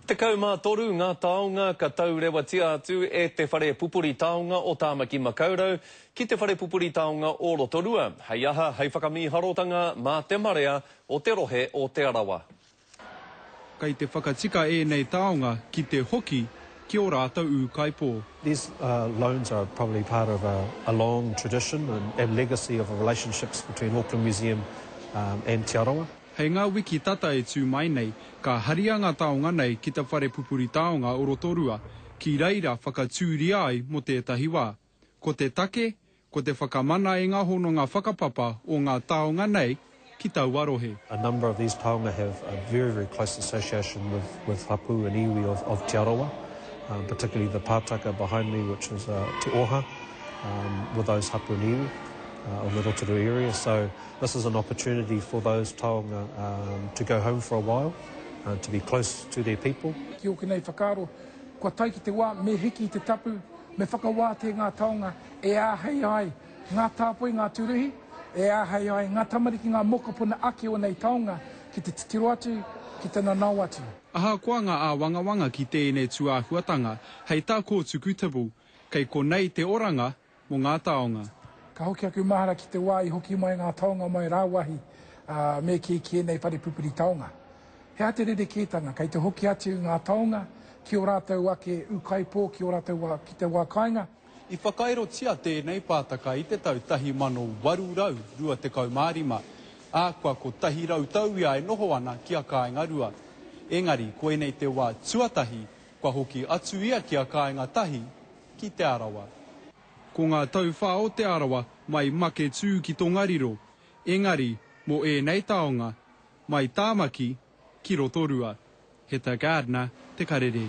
13 ngā taonga ka taurewatia atu e Te Whare Pupuri Taonga o Tāmaki Makaurau ki Te Whare Pupuri Taonga o Rotorua, hei aha, hei whakamīharotanga mā te marea o te rohe o Te Arawa. Kei te whakatika ēnei taonga ki te hoki ki ō rātou ūkaipō. These loans are probably part of a long tradition and legacy of relationships between Auckland Museum and Te Arawa. Hei ngā wiki tata e tū mai nei, ka haria ngā taonga nei ki te whare pupuri taonga o Rotorua, ki reira whakatūria ai mō tētahi wā. Ko te take, ko te whakamana i ngā hononga whakapapa o ngā taonga nei ki taua rohe. A number of these taonga have a very, very close association with, with hapu and iwi of, of Te Arawa, um, particularly the pātaka behind me, which is uh, Te Oha, um, with those hapu and iwi uh, of the Rotorua area. So This is an opportunity for those taonga um, to go home for a while, uh, to be close to their people. Ki ōku nei whakaaro, kua tae ki te wā me hiki i te tapu, me whakawātea ngā taonga e āhei ai ngā tāpoi, ngā tūruhi, e āhei ai ngā tamariki, ngā mokopuna ake o nei taonga ki te titiro atu, ki te nanao atu. Ahakoa ngā āwangawanga ki tēnei tūāhuatanga, hei tā Kōtuku Tibble, kei konei te oranga mō ngā taonga. Ka hoki aku mahara ki te wā i hoki mai ngā taonga mai rāwahi, ā, me kī ki ēnei whare pupuri taonga. He aha te rerekētanga? Kei te hoki atu ngā taonga ki ō rātou ake ūkaipō, ki ō rātou wā, ki te wā kāinga. I whakairotia tēnei pātaka i te tau 1825, ā, kua 100 tau ia e noho ana ki a Kāingarua. Engari, koinei te wā tuatahi kua hoki atu ia ki a Kāinga Tahi ki Te Arawa. Ko ngā tauwhā o Te Arawa mai Maketū ki Tongariro, engari mō ēnei taonga, mai Tāmaki ki Rotorua. Heta Gardiner, Te Karere.